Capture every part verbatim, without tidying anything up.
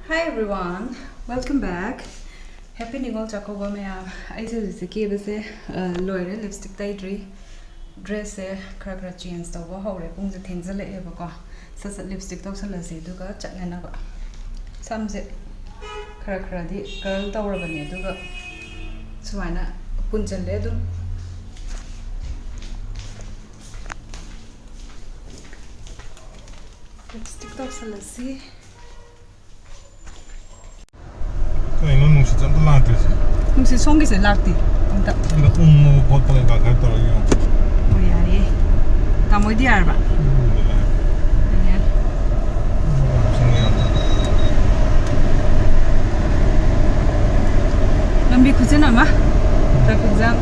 Hi everyone, welcome back. Happy Ningol Chakouba ꯃꯌꯥꯝ. ꯑꯩꯁꯦ ꯍꯧꯖꯤꯛꯁꯦ ꯀꯦꯕꯁꯦ, ꯑ, ꯂꯣꯏꯔꯦ, ꯂꯤꯞꯁꯇꯤꯛ ꯇꯩꯗ꯭ꯔꯤ꯫ ꯗ꯭ꯔꯦꯁꯁꯦ ꯈꯔ ꯈꯔ ꯆꯦꯟꯖ ꯇꯧꯕ ꯍꯧꯔꯦ, ꯄꯨꯡꯁꯦ ꯊꯦꯡꯖꯤꯜꯂꯛꯑꯦꯕꯀꯣ꯫ ꯁꯠ ꯁꯠ ꯂꯤꯞꯁꯇꯤꯛ ꯇꯧꯁꯜꯂꯁꯤ, ꯑꯗꯨꯒ ꯆꯠꯅꯅꯕ꯫ ꯁꯝꯁꯦ ꯈꯔ ꯈꯔꯗꯤ ꯀꯔꯜ ꯇꯧꯔꯕꯅꯦ, ꯑꯗꯨꯒ ꯁꯨꯃꯥꯏꯅ ꯄꯨꯟꯁꯤꯜꯂꯦ ꯑꯗꯨꯝ꯫ ꯂꯤꯞꯁꯇꯤꯛ ꯇꯧꯁꯜꯂꯁꯤ꯫ ꯀꯩꯅꯣ ꯅꯨꯡꯁꯤꯠꯁꯦ ꯑꯝꯇ ꯂꯥꯛꯇ꯭ꯔꯤꯁꯦ? ꯅꯨꯡꯁꯤꯠ ꯁꯣꯝꯒꯤꯁꯦ ꯂꯥꯛꯇꯦ ꯑꯝꯇ꯫ ꯁꯤꯗ ꯎꯪꯉꯒ ꯈꯣꯠꯄ ꯀꯩꯀꯥ ꯈꯔ ꯇꯧꯔꯒ ꯌꯦꯡꯉꯣ꯫ ꯑꯣ, ꯌꯥꯏꯌꯦ꯫ ꯇꯥꯃꯣꯗꯤ ꯌꯥꯔꯕ? ꯎꯝ, ꯌꯥꯔꯦ꯫ ꯌꯥꯔꯦ꯫ ꯎꯝ, ꯁꯤꯡꯉꯦ ꯌꯥꯝ꯫ ꯂꯝꯕꯤ ꯈꯨꯆꯤꯟ ꯑꯃ꯫ Traffic jam.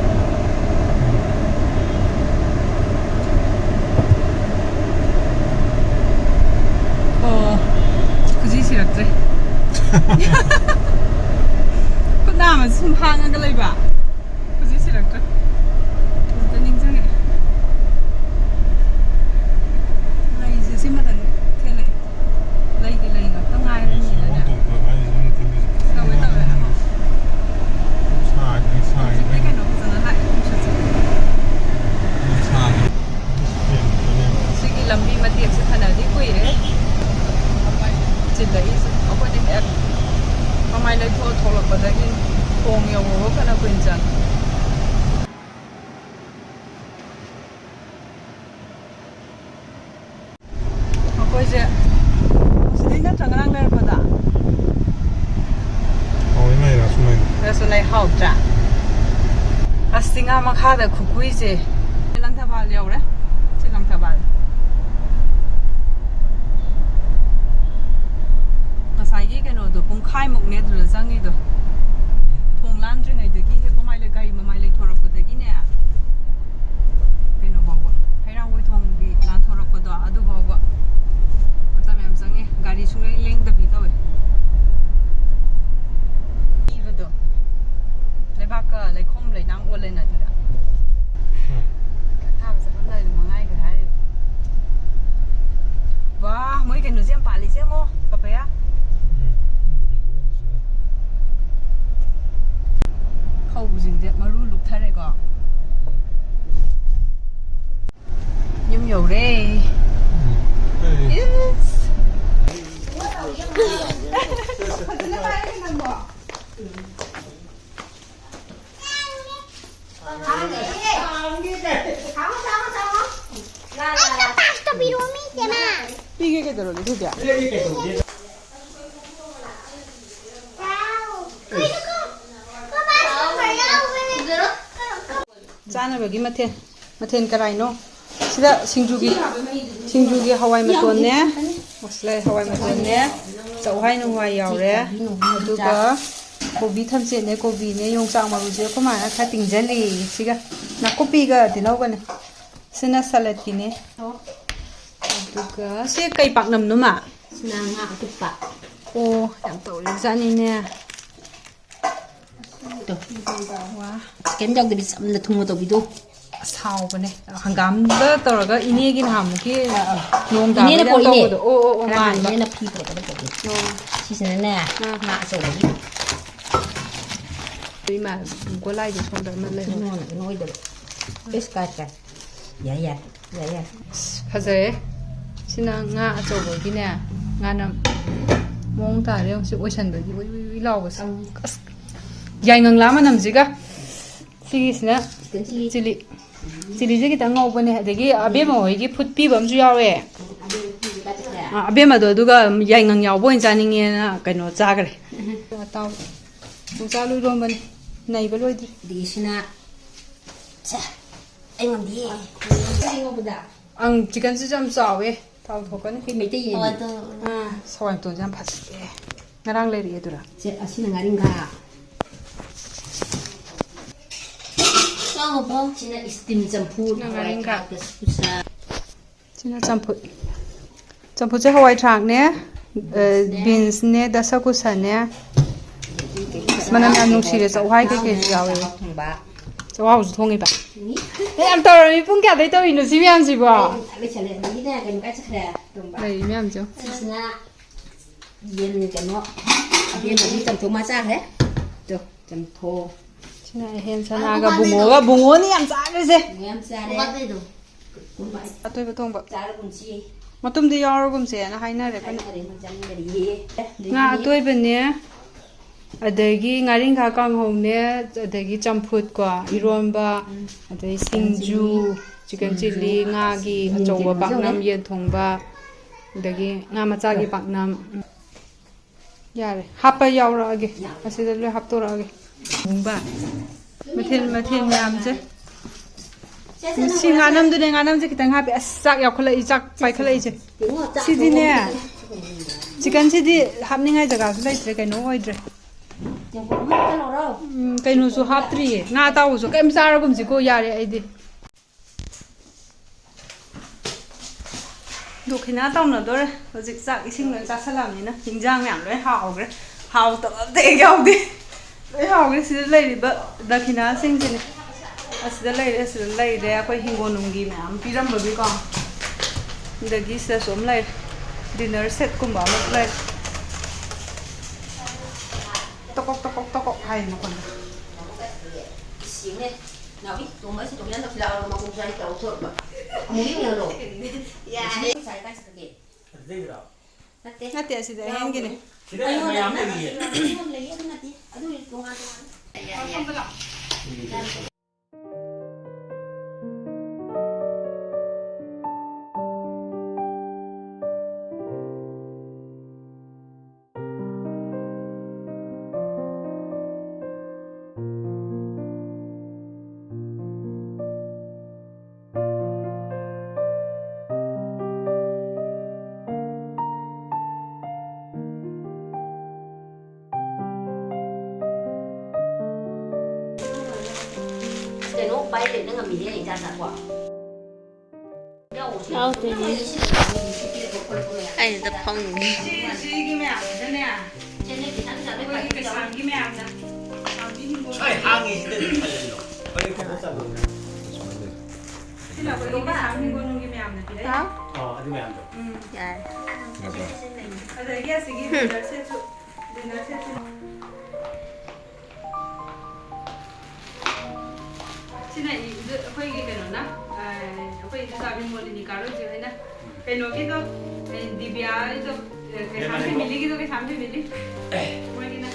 ꯑꯣ, ꯈꯨꯖꯤ ꯁꯤꯔꯛꯇ꯭ꯔꯦ꯫ ꯈꯨꯠ ꯅꯥꯝꯃ ꯁꯨꯝ ꯍꯥꯡꯉꯒ ꯂꯩꯕ꯫ ꯈꯨꯖꯤ ꯁꯤꯔꯛꯇ꯭ꯔꯦ꯫ ꯍꯧꯖꯤꯛꯇ ꯅꯤꯡꯁꯤꯡꯉꯛꯑꯦ꯫ ꯂꯩꯁꯦ ꯁꯤꯃꯇꯪ ꯊꯦꯡꯅꯩ꯫ ꯂꯩꯒꯤ ꯂꯩ ꯉꯥꯛꯇ ꯉꯥꯏꯔꯅꯤꯅꯅꯦ꯫ ꯇꯧꯋꯦ, ꯇꯧꯋꯦ꯫ ꯁꯥꯏ, ꯁꯥꯏ꯫ ꯍꯧꯖꯤꯛꯇꯤ ꯀꯩꯅꯣ ꯐꯖꯅ ꯂꯥꯛꯑꯦ, ꯅꯨꯡꯁꯤꯠꯁꯦ꯫ ꯁꯤꯒꯤ ꯂꯝꯕꯤ ꯃꯇꯦꯛꯁꯦ ꯐꯅꯗꯤ ꯀꯨꯏꯔꯦ ꯆꯤꯜꯂꯛꯏꯁꯦ꯫ ꯑꯩꯈꯣꯏꯅ ꯍꯦꯛ ꯃꯃꯥꯏ ꯂꯩꯊꯣꯛꯑ ꯊꯣꯛꯂꯛꯄꯗꯒꯤ ꯊꯣꯡ ꯌꯧꯕꯐꯥꯎ ꯐꯅ ꯀꯨꯏꯅ ꯆꯪꯉꯦ꯫ ꯃꯈꯣꯏꯁꯦ ꯁꯤꯗꯩ ꯅꯠꯇ꯭ꯔ ꯉꯔꯥꯡ ꯂꯩꯔꯛꯄꯗ? ꯍꯥꯎꯋꯦ ꯃꯥꯏ ꯔꯁꯃꯂꯥꯏ꯫ ꯔꯁꯃꯂꯥꯏ ꯍꯥꯎꯇ꯭ꯔꯥ? ꯑꯁ, ꯆꯤꯡꯉꯥ ꯃꯈꯥꯗ ꯈꯨꯀꯨꯏꯁꯦ꯫ ꯂꯪꯊꯕꯥꯜ ꯌꯧꯔꯦ꯫ ꯁꯤ ꯂꯪꯊꯕꯥꯜ꯫ ꯉꯁꯥꯏꯒꯤ ꯀꯩꯅꯣꯗꯣ ꯄꯨꯡꯈꯥꯏꯃꯨꯛꯅꯦ ꯑꯗꯨꯗ ꯆꯪꯉꯤꯗꯣ꯫ ꯊꯣꯡ ꯂꯥꯟꯗ꯭ꯔꯤꯉꯩꯗꯒꯤ ꯍꯦꯛ ꯃꯃꯥꯏ ꯂꯩ-, ꯒꯥꯔꯤ ꯃꯃꯥꯏ ꯂꯩꯊꯣꯔꯛꯄꯗꯒꯤꯅꯦ꯫ ꯀꯩꯅꯣ ꯐꯥꯎꯕ, ꯍꯩꯔꯥꯡꯒꯣꯏ ꯊꯣꯡꯒꯤ ꯂꯥꯟꯊꯣꯔꯛꯄꯗꯣ ꯑꯗꯨ ꯐꯥꯎꯕ ꯃꯇꯝ ꯌꯥꯝ ꯆꯪꯉꯦ꯫ ꯒꯥꯔꯤ ꯁꯨꯡꯂꯦꯡ ꯂꯦꯡꯗꯕꯤ ꯇꯧꯋꯦ꯫ ꯏꯕꯗꯣ ꯂꯩꯕꯥꯛꯀ ꯂꯩꯈꯣꯝ ꯂꯩꯅꯥꯡ ꯑꯣꯜꯂꯦꯅ ꯑꯗꯨꯗ꯫ ꯎꯝ꯫ ꯑꯊꯥꯕ ꯆꯠꯂꯝꯗꯥꯏꯗ ꯃꯉꯥꯏꯒ ꯍꯥꯏꯔꯤꯕ꯫ ꯋꯥ, ꯃꯣꯏ ꯀꯩꯅꯣꯁꯦ ꯌꯥꯝ ꯄꯥꯜꯂꯤꯁꯦ ꯌꯦꯡꯉꯣ, ꯄꯄꯌꯥ꯫ ꯎꯝ꯫ ꯄꯤꯒꯦ ꯀꯩꯗꯧꯔꯒꯦ, ꯊꯣꯏꯕꯤ? ꯆꯥꯅꯕꯒꯤ ꯃꯊꯦꯜ, ꯃꯊꯦꯜ ꯀꯔꯥꯏꯅꯣ? ꯁꯤꯗ ꯁꯤꯡꯖꯨꯒꯤ, ꯁꯤꯡꯖꯨꯒꯤ ꯍꯋꯥꯏ ꯃꯇꯣꯟꯅꯦ, ꯃꯁꯂꯥ ꯍꯋꯥꯏ ꯃꯇꯣꯟꯅꯦ, ꯆꯥꯛꯍꯋꯥꯏ ꯅꯨꯡꯋꯥꯏ ꯌꯥꯎꯔꯦ, ꯑꯗꯨꯒ ꯀꯣꯕꯤ ꯊꯝꯆꯦꯠꯅꯦ, ꯀꯣꯕꯤꯅꯦ, ꯌꯣꯡꯆꯥꯛ ꯃꯔꯨꯁꯦ ꯑꯩꯈꯣꯏ ꯃꯥꯅ ꯈꯔ ꯇꯤꯡꯁꯤꯜꯂꯤ꯫ ꯁꯤꯒ ꯅꯥꯀꯨꯞꯄꯤꯒ ꯇꯤꯜꯍꯧꯒꯅꯦ꯫ ꯁꯤꯅ ꯁꯂꯠꯀꯤꯅꯦ꯫ ꯑꯗꯨꯒ ꯁꯤ ꯀꯩ ꯄꯥꯛꯅꯝꯅꯣ, ꯃꯥ? ꯁꯤꯅ ꯉꯥ ꯑꯇꯣꯞꯄ꯫ ꯑꯣ, ꯌꯥꯝ ꯇꯧꯔꯤꯖꯥꯠꯅꯤꯅꯦ꯫ ꯇꯣ꯫ ꯋꯥ꯫ ꯀꯩꯝ ꯌꯥꯎꯗꯕꯤ ꯆꯝꯅ ꯊꯨꯝꯒ ꯇꯧꯕꯤꯗꯣ꯫ ꯑꯁ, ꯍꯥꯎꯕꯅꯦ꯫ ꯍꯪꯒꯥꯝꯗ ꯇꯧꯔꯒ ꯏꯅꯦꯒꯤ ꯅꯍꯥꯟꯃꯨꯛꯀꯤ ꯑꯥ, ꯑꯥ꯫ ꯅꯣꯡ ꯏꯅꯦꯅ ꯇꯥꯕꯩꯗ ꯄꯣꯔꯛꯏꯅꯦ꯫ ꯇꯧꯕꯗꯣ꯫ ꯑꯣ, ꯑꯣ, ꯑꯣ, ꯈꯔ ꯃꯥꯟꯕ꯫ ꯏꯅꯦꯅ ꯐꯤ ꯄꯨꯔꯛꯄꯗ ꯄꯣꯔꯛꯏ꯫ ꯑꯣ꯫ ꯁꯤꯁꯤꯅꯅꯦ, ꯑꯥ꯫ ꯉꯥ ꯑꯆꯧꯕꯒꯤ꯫ ꯏꯃꯥ, ꯒꯣꯂꯥꯏꯗꯣ ꯁꯣꯝꯗ ꯑꯃ ꯂꯩꯍꯧꯔꯦ꯫ ꯅꯣꯏꯗꯕ꯫ ꯏꯁ, ꯀꯥꯏ, ꯀꯥꯏ꯫ ꯌꯥꯏ, ꯌꯥꯏ꯫ ꯌꯥꯏ, ꯌꯥꯏ꯫ ꯑꯁ, ꯐꯖꯔꯦ꯫ ꯁꯤꯅ ꯉꯥ ꯑꯆꯧꯕꯒꯤꯅꯦ, ꯉꯥꯅꯝ ꯃꯑꯣꯡ ꯇꯥꯔꯦ꯫ ꯌꯦꯡꯉꯨ, ꯁꯤ ꯑꯣꯏꯁꯟꯕꯒꯤ ꯎꯏ ꯎꯏ ꯎꯏ ꯂꯥꯎꯕꯁꯦ꯫ ꯑꯪ꯫ ꯑꯁ, ꯌꯥꯏꯉꯪꯂꯥ ꯃꯅꯝꯁꯤꯒ꯫ ꯁꯤꯒꯤꯁꯤꯅ chicken chilli꯫ Chilli꯫ Chilliꯁꯦ ꯈꯤꯇꯪ ꯉꯧꯕꯅꯦ꯫ ꯑꯗꯒꯤ ꯑꯕꯦꯝꯃ ꯍꯣꯏꯒꯤ ꯐꯨꯠꯄꯤꯕ ꯑꯃꯁꯨ ꯌꯥꯎꯋꯦ꯫ ꯑꯕꯦꯝꯃꯗꯣ ꯑꯗꯨꯒ ꯌꯥꯏꯉꯪ ꯌꯥꯎꯕ ꯑꯣꯏꯅ ꯆꯥꯅꯤꯡꯉꯦꯅ ꯀꯩꯅꯣ ꯆꯥꯈ꯭ꯔꯦ꯫ ꯑꯇꯥꯎ-, ꯌꯣꯡꯆꯥꯛ ꯂꯣꯏ ꯂꯣꯟꯕꯅꯤ꯫ ꯅꯩꯕ ꯂꯣꯏꯗ꯭ꯔꯤ꯫ ꯑꯗꯒꯤ ꯁꯤꯅ, ꯁꯦ, ꯑꯩ ꯉꯝꯗꯤꯌꯦ꯫ ꯑꯪ, chickenꯁꯤꯁꯨ ꯌꯥꯝ ꯆꯥꯎꯋꯦ꯫ ꯊꯥꯎ ꯊꯣꯛꯀꯅꯤ꯫ ꯑꯩꯈꯣꯏ ꯃꯩꯇꯩ ꯌꯦꯟꯅꯤ꯫ ꯑꯥ, ꯍꯋꯥꯏ ꯃꯇꯣꯟꯁꯦ ꯌꯥꯝ ꯐꯖꯩꯌꯦ꯫ ꯉꯔꯥꯡ ꯂꯩꯔꯛꯑꯦ ꯑꯗꯨꯔ? ꯁꯦ, ꯑꯁꯤꯅ ꯉꯥꯔꯤꯡꯈꯥ꯫ ꯆꯥꯎꯕ꯫ ꯁꯤꯅ steam ꯆꯝꯐꯨꯠ, ꯁꯤꯅ ꯍꯋꯥꯏ ꯉꯥꯔꯤꯡꯈꯥ꯫ ꯊ꯭ꯔꯥꯛ, ꯗꯁꯀꯨꯁ꯫ ꯁꯤꯅ ꯆꯝꯐꯨꯠ꯫ ꯆꯝꯐꯨꯠꯁꯦ ꯍꯋꯥꯏ ꯊ꯭ꯔꯥꯛꯅꯦ, ꯑ, beansꯅꯦ꯫ Beansꯅꯦ, ꯗꯁꯀꯨꯁꯅꯦ꯫ ꯑꯗꯒꯤ ꯀꯩꯅꯣ ꯑꯁ, ꯃꯅꯝ ꯌꯥꯝ ꯅꯨꯡꯁꯤꯔꯦ꯫ ꯆꯥꯛꯍꯥꯎ ꯆꯥꯛꯍꯋꯥꯏ ꯀꯩꯀꯩꯁꯨ ꯌꯥꯎꯋꯦ꯫ ꯆꯥꯛꯍꯥꯎ ꯊꯣꯡꯕ꯫ ꯆꯥꯛꯍꯥꯎꯁꯨ ꯊꯣꯡꯉꯤꯕ꯫ ꯃꯤ ꯑꯦ, ꯌꯥꯝ ꯇꯧꯔꯝꯃꯤ꯫ ꯄꯨꯡ ꯀꯌꯥꯗꯩ ꯇꯧꯔꯤꯅꯣ ꯁꯤ ꯃꯌꯥꯝꯁꯤꯕꯣ? ꯑꯩ ꯂꯣꯏꯁꯜꯂꯦ꯫ ꯑꯗꯒꯤꯅꯦ, ꯀꯩꯅꯣ ꯀꯥꯏ ꯆꯠꯈ꯭ꯔꯦ? ꯇꯣꯝꯕ꯫ ꯂꯩꯔꯤ ꯃꯌꯥꯝꯁꯦ꯫ ꯁꯤꯁꯤꯅ ꯌꯦꯟ ꯀꯩꯅꯣ, ꯑꯕꯦꯝꯃꯒꯤ ꯆꯝꯊꯣꯡ ꯃꯥ ꯆꯥꯈ꯭ꯔꯦ꯫ ꯇꯣ, ꯆꯝꯊꯣꯡ꯫ ꯁꯤꯅ ꯑꯍꯦꯟ ꯁꯅꯥꯒ ꯕꯨꯡꯉꯣꯒ, ꯕꯨꯡꯉꯣꯅꯤ ꯌꯥꯝ ꯆꯥꯈ꯭ꯔꯤꯁꯦ꯫ ꯕꯨꯡꯉꯣ ꯌꯥꯝ ꯆꯥꯔꯦ꯫ ꯑꯇꯣꯏꯕ ꯊꯣꯡꯕ꯫ ꯆꯥꯔꯒꯨꯝꯁꯤ꯫ ꯃꯇꯨꯝꯗꯤ ꯌꯥꯎꯔꯒꯨꯝꯁꯦꯅ ꯍꯥꯏꯅꯔꯦ ꯑꯩꯈꯣꯏꯅ꯫ ꯍꯥꯏꯅꯔꯦ, ꯃꯣꯏ ꯆꯥꯅꯤꯡꯗꯔꯤꯌꯦ꯫ ꯉꯥ ꯑꯇꯣꯏꯕꯅꯦ꯫ ꯑꯗꯒꯤ ꯉꯥꯔꯤꯡꯈꯥ ꯀꯥꯡꯍꯧꯅꯦ, ꯑꯗꯒꯤ ꯆꯝꯐꯨꯠꯀꯣ, ꯏꯔꯣꯟꯕ, ꯑꯗꯩ ꯁꯤꯡꯖꯨ, ꯆꯤꯀꯟ ꯆꯤꯂꯤ, ꯉꯥꯒꯤ ꯑꯆꯧꯕ ꯄꯥꯛꯅꯝ, ꯌꯦꯟ ꯊꯣꯡꯕ, ꯑꯗꯒꯤ ꯉꯥ ꯃꯆꯥꯒꯤ ꯄꯥꯛꯅꯝ꯫ ꯌꯥꯔꯦ, ꯍꯥꯞꯄ ꯌꯥꯎꯔꯛꯑꯒꯦ꯫ ꯑꯁꯤꯗ ꯂꯣꯏ ꯍꯥꯞꯇꯣꯔꯛꯑꯒꯦ꯫ ꯊꯣꯡꯕ꯫ ꯃꯊꯦꯜ, ꯃꯊꯦꯜ ꯃꯌꯥꯝꯁꯦ꯫ ꯁꯤ ꯉꯥꯅꯝꯗꯨꯅꯦ, ꯉꯥꯅꯝꯁꯦ ꯈꯤꯇꯪ ꯍꯥꯞꯄꯦ꯫ ꯑꯁ, ꯆꯥꯛ ꯌꯥꯎꯈꯠꯂꯛꯏ, ꯆꯥꯛ ꯄꯥꯏꯈꯠꯂꯛꯏꯁꯦ꯫ ꯁꯤꯗꯤꯅꯦ, ꯆꯤꯀꯟꯁꯤꯗꯤ ꯍꯥꯞꯅꯤꯡꯉꯥꯏ ꯖꯒꯥꯁꯨ ꯂꯩꯇ꯭ꯔꯦ, ꯀꯩꯅꯣ ꯑꯣꯏꯗ꯭ꯔꯦ꯫ ꯎꯝ, ꯀꯩꯅꯣꯁꯨ ꯍꯥꯞꯇ꯭ꯔꯤꯌꯦ, ꯉꯥ ꯑꯇꯥꯎꯕꯁꯨ꯫ ꯀꯩꯝ ꯆꯥꯔꯒꯨꯝꯁꯤꯀꯣ, ꯌꯥꯔꯦ ꯑꯩꯗꯤ꯫ ꯗꯈꯤꯅꯥ ꯇꯧꯅꯗꯣꯔꯦ꯫ ꯍꯧꯖꯤꯛ ꯆꯥꯛ ꯏꯁꯤꯡ ꯂꯣꯏ ꯆꯥꯁꯜꯂꯕꯅꯤꯅ ꯍꯤꯟꯖꯥꯡ ꯃꯌꯥꯝ ꯂꯣꯏ ꯍꯥꯎꯈ꯭ꯔꯦ꯫ ꯍꯥꯎꯇꯕ ꯑꯝꯇ ꯍꯦꯛ ꯌꯥꯎꯗꯦ꯫ ꯂꯣꯏ ꯍꯥꯎꯈ꯭ꯔꯦ꯫ ꯁꯤꯗ ꯂꯩꯔꯤꯕ ꯗꯈꯤꯅꯥꯁꯤꯡꯁꯤꯅꯦ꯫ ꯑꯁꯤꯗ ꯂꯩꯔꯦ, ꯑꯁꯤꯗ ꯂꯩꯔꯦ꯫ ꯑꯩꯈꯣꯏ ꯍꯤꯡꯒꯣꯜ ꯅꯨꯡꯒꯤ ꯃꯌꯥꯝ ꯄꯤꯔꯝꯕꯒꯤꯀꯣ꯫ ꯑꯗꯒꯤ ꯁꯤꯗꯁꯨ ꯑꯃ ꯂꯩꯔꯦ꯫ ꯗꯤꯅꯔ ꯁꯦꯠꯀꯨꯝꯕ ꯑꯃꯁꯨ ꯂꯩꯔꯦ꯫ ꯇꯣꯀꯣꯛ, ꯇꯣꯀꯣꯛ, ꯇꯣꯀꯣꯛ ꯍꯥꯏꯌꯦ ꯃꯈꯣꯟꯗꯣ꯫ ꯅꯥꯎꯕꯤ, ꯇꯣꯝꯕ, ꯑꯩꯁꯦ ꯇꯣꯝꯕ ꯌꯥꯝ ꯇꯧꯁꯤꯜꯂꯛꯑꯕ, ꯃꯀꯣꯛꯁꯦ ꯍꯥꯏꯅ ꯇꯧꯔ ꯊꯣꯛꯂꯛꯄ꯫ ꯑꯃꯨꯛ ꯌꯦꯡꯍꯜꯂꯣ꯫ ꯌꯥꯔꯦ꯫ ꯉꯁꯥꯏ ꯀꯥꯏ ꯆꯠꯈ꯭ꯔꯒꯦ? ꯑꯗꯨꯗꯩꯗꯨꯔꯣ? ꯅꯠꯇꯦ꯫ ꯅꯠꯇꯦ, ꯑꯁꯤꯗ ꯑꯍꯦꯟꯒꯤꯅꯦ꯫ ꯁꯤꯗ ꯑꯩꯉꯣꯟꯗ ꯃꯌꯥꯝ ꯅꯠꯇꯦ, ꯂꯩꯌꯦ꯫ ꯑꯩꯉꯣꯟꯗ ꯂꯩꯌꯦ, ꯑꯗꯨ ꯅꯠꯇꯦ꯫ ꯑꯗꯨ ꯇꯣꯉꯥꯟ ꯇꯣꯉꯥꯟ꯫ ꯌꯥꯔꯦ, ꯌꯥꯔꯦ꯫ ꯀꯩꯅꯣ ꯄꯥꯏꯔꯦ ꯅꯪ ꯉꯝꯃꯤꯅꯦ ꯏꯆꯥ ꯆꯥꯀꯣ꯫ ꯌꯥꯎꯗꯣꯏꯅꯦ꯫ ꯑꯩꯅ ꯐꯪꯉꯤ꯫ ꯁꯤ, ꯁꯤꯒꯤ ꯃꯌꯥꯝꯁꯤꯗꯅꯦ, ꯑꯩꯈꯣꯏꯒꯤ ꯀꯩꯁꯥꯝꯒꯤ ꯃꯌꯥꯝꯅ, ꯀꯩꯁꯥꯝꯒꯤ ꯍꯤꯡꯒꯣꯜ, ꯁ꯭ꯋꯥꯏ ꯍꯥꯡꯉꯤꯁꯤꯗ ꯑꯗꯨꯝ ꯊꯜꯍꯜꯂꯣ꯫ ꯍꯣꯔꯦꯟ ꯀꯩꯅꯣ ꯆꯥꯗꯧꯅꯦ꯫ ꯁꯤꯅ ꯑꯩꯈꯣꯏꯒꯤ ꯀꯩꯁꯥꯝ ꯍꯤꯡꯒꯣꯜꯅꯨꯡꯒꯤ ꯃꯌꯥꯝꯅ ꯄꯤꯔꯛꯏ꯫ ꯍꯥꯎ? ꯑꯣ, ꯑꯗꯨ ꯃꯌꯥꯝꯗꯣ꯫ ꯎꯝ꯫ ꯌꯥꯔꯦ꯫ ꯑꯗꯒꯤ ꯑꯁꯤꯒꯤ dinner setꯁꯨ, dinner setꯁꯨ꯫ ꯁꯤꯅ ꯏ-, ꯑꯩꯈꯣꯏꯒꯤ ꯀꯩꯅꯣꯅ, ꯑ, ꯑꯩꯈꯣꯏ ꯏꯗꯣꯝꯆꯥꯕꯤ ꯃꯣꯂꯤꯅꯤ ꯀꯥꯔꯣꯏꯁꯦ ꯍꯣꯏꯅ ꯀꯩꯅꯣꯒꯤꯗꯣ, ꯑꯦ, ꯗꯤꯕꯤꯌꯥꯒꯤꯗꯣ, ꯑꯦ, ꯀꯩꯁꯥꯝ ꯐꯦꯃꯤꯂꯤꯒꯤꯗꯣ, ꯀꯩꯁꯥꯝ ꯐꯦꯃꯤꯂꯤ꯫ ꯃꯣꯏꯒꯤꯅ꯫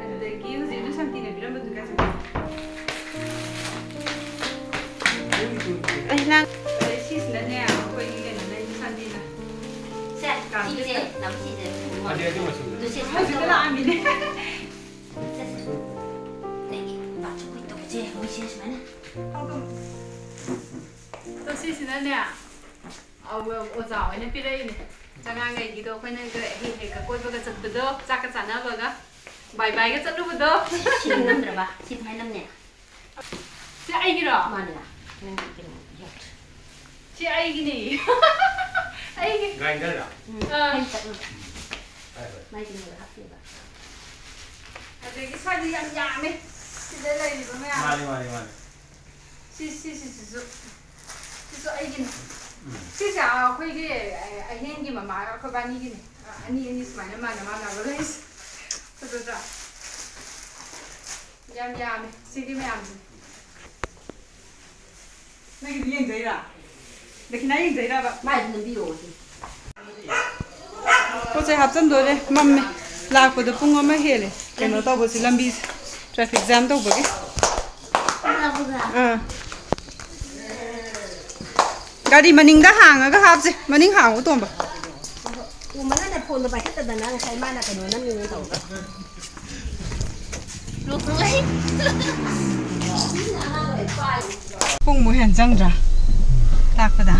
ꯑꯗꯨꯗꯒꯤ ꯍꯧꯖꯤꯛ ꯑꯗꯨ ꯁꯥꯟꯇꯤꯅ ꯄꯤꯔꯝꯕꯗꯨ ꯀꯥꯏ ꯆꯠꯈ꯭ꯔꯦ? ꯑꯩ ꯅꯪ ꯑꯗꯩ ꯁꯤꯁꯤꯅꯅꯦ, ꯑꯩꯈꯣꯏꯒꯤ ꯀꯩꯅꯣꯅ, ꯏꯟꯗꯤ ꯁꯥꯟꯇꯤꯅ꯫ ꯁꯦ, ꯁꯤꯁꯦ, ꯅꯝꯁꯤꯁꯦ꯫ ꯑꯗꯨ ꯁꯦ, ꯍꯧꯖꯤꯛꯇ ꯂꯥꯛꯑꯝꯃꯤꯅꯦ꯫ ꯁꯦ, ꯁꯦ꯫ ꯅꯪꯒꯤ ꯕꯥꯠꯔꯨꯝ ꯀꯩ ꯇꯧꯕꯁꯦ, ꯃꯣꯏꯁꯦ ꯁꯨꯃꯥꯏꯅ꯫ ꯍꯧꯗꯣꯡ꯫ ꯑꯗꯣ ꯁꯤꯁꯤꯅꯅꯦ, ꯑ, ꯑꯣꯖꯥ ꯍꯣꯏꯅ ꯄꯤꯔꯛꯏꯅꯦ꯫ ꯑꯉꯥꯡꯈꯩꯒꯤꯗꯣ ꯑꯩꯈꯣꯏꯅ ꯍꯦꯛ ꯍꯦꯛꯀ ꯀꯣꯏꯕꯒ ꯆꯠꯄꯗꯣ, ꯆꯥꯛꯀ ꯆꯥꯅꯕꯒ, ꯕꯥꯏ ꯕꯥꯏꯒ ꯆꯠꯂꯨꯕꯗꯣ꯫ ꯁꯤ ꯅꯝꯗ꯭ꯔꯕ? ꯁꯤ ꯀꯃꯥꯏꯅ ꯅꯝꯅꯤ? ꯁꯤ ꯑꯩꯒꯤꯔꯣ? ꯃꯥꯅꯤꯅ꯫ ꯅꯪꯒꯤ ꯀꯩꯅꯣ ꯌꯥꯎꯗ꯭ꯔꯦ꯫ ꯁꯤ ꯑꯩꯒꯤꯅꯦ꯫ ꯑꯩꯒꯤ꯫ ꯒ꯭ꯔꯥꯏꯟꯗꯔꯔꯣ? ꯎꯝ, ꯑꯥ꯫ ꯍꯦꯟ ꯇꯛꯅꯕ꯫ ꯍꯣꯏ, ꯍꯣꯏ꯫ ꯃꯥꯏ ꯀꯩꯅꯣꯗ ꯍꯥꯞꯄꯤꯕ꯫ ꯑꯗꯒꯤ ꯁ꯭ꯋꯥꯏꯗ ꯌꯥꯝ ꯌꯥꯝꯃꯦ꯫ ꯁꯤꯗ ꯂꯩꯔꯤꯕ ꯃꯌꯥꯝ꯫ ꯃꯥꯅꯤ, ꯃꯥꯅꯤ, ꯃꯥꯅꯤ꯫ ꯁꯤ, ꯁꯤꯁꯤꯁꯨ, ꯁꯤꯁꯨ ꯑꯩꯒꯤꯅꯦ꯫ ꯎꯝ꯫ ꯁꯤꯁꯦ ꯑꯩꯈꯣꯏꯒꯤ, ꯑ, ꯑꯍꯦꯟꯒꯤ ꯃꯃꯥꯒ ꯑꯩꯈꯣꯏꯕꯥꯅꯤꯒꯤꯅꯦ꯫ ꯑ, ꯑꯅꯤ, ꯑꯅꯤ ꯁꯨꯃꯥꯏꯅ ꯃꯥꯟꯅ ꯃꯥꯟꯅꯕ ꯂꯩꯁꯦ꯫ ꯐꯖꯗ꯭ꯔꯥ? ꯌꯥꯝ ꯌꯥꯝꯃꯦ ꯁꯤꯒꯤ ꯃꯌꯥꯝꯁꯦ꯫ ꯅꯪꯒꯤꯗꯤ ꯌꯦꯡꯗꯣꯏꯔꯥ? ꯗꯈꯤꯅꯥ ꯌꯦꯡꯗꯣꯏꯔꯕ? ꯃꯥꯏꯗꯤ ꯅꯝꯕꯤꯌꯣ ꯉꯁꯤ꯫ ꯄꯣꯠ ꯆꯩ ꯍꯥꯞꯆꯤꯟꯗꯣꯔꯦ꯫ ꯃꯝꯃꯦ꯫ ꯂꯥꯛꯄꯗ ꯄꯨꯡ ꯑꯃ ꯍꯦꯜꯂꯦ꯫ ꯀꯩꯅꯣ ꯇꯧꯕꯁꯤ, ꯂꯝꯕꯤꯁꯦ ꯇ꯭ꯔꯥꯐꯤꯛ ꯖꯥꯝ ꯇꯧꯕꯒꯤ꯫ ꯑꯥ꯫ ꯒꯥꯔꯤ ꯃꯅꯤꯡꯗ ꯍꯥꯡꯉꯒ ꯍꯥꯞꯁꯦ꯫ ꯃꯅꯤꯡ ꯍꯥꯡꯉꯨ, ꯇꯣꯝꯕ꯫ ꯎꯃꯅꯅ ꯐꯣꯟꯗꯣ ꯄꯥꯏꯈꯠꯇꯗꯅ ꯉꯁꯥꯏ ꯃꯥꯅ ꯀꯩꯅꯣ ꯅꯝꯃꯤꯅꯦ ꯇꯧꯕ꯫ ꯄꯨꯡꯃꯨꯛ ꯍꯦꯟ ꯆꯪꯗ꯭ꯔꯥ ꯂꯥꯛꯄꯗ?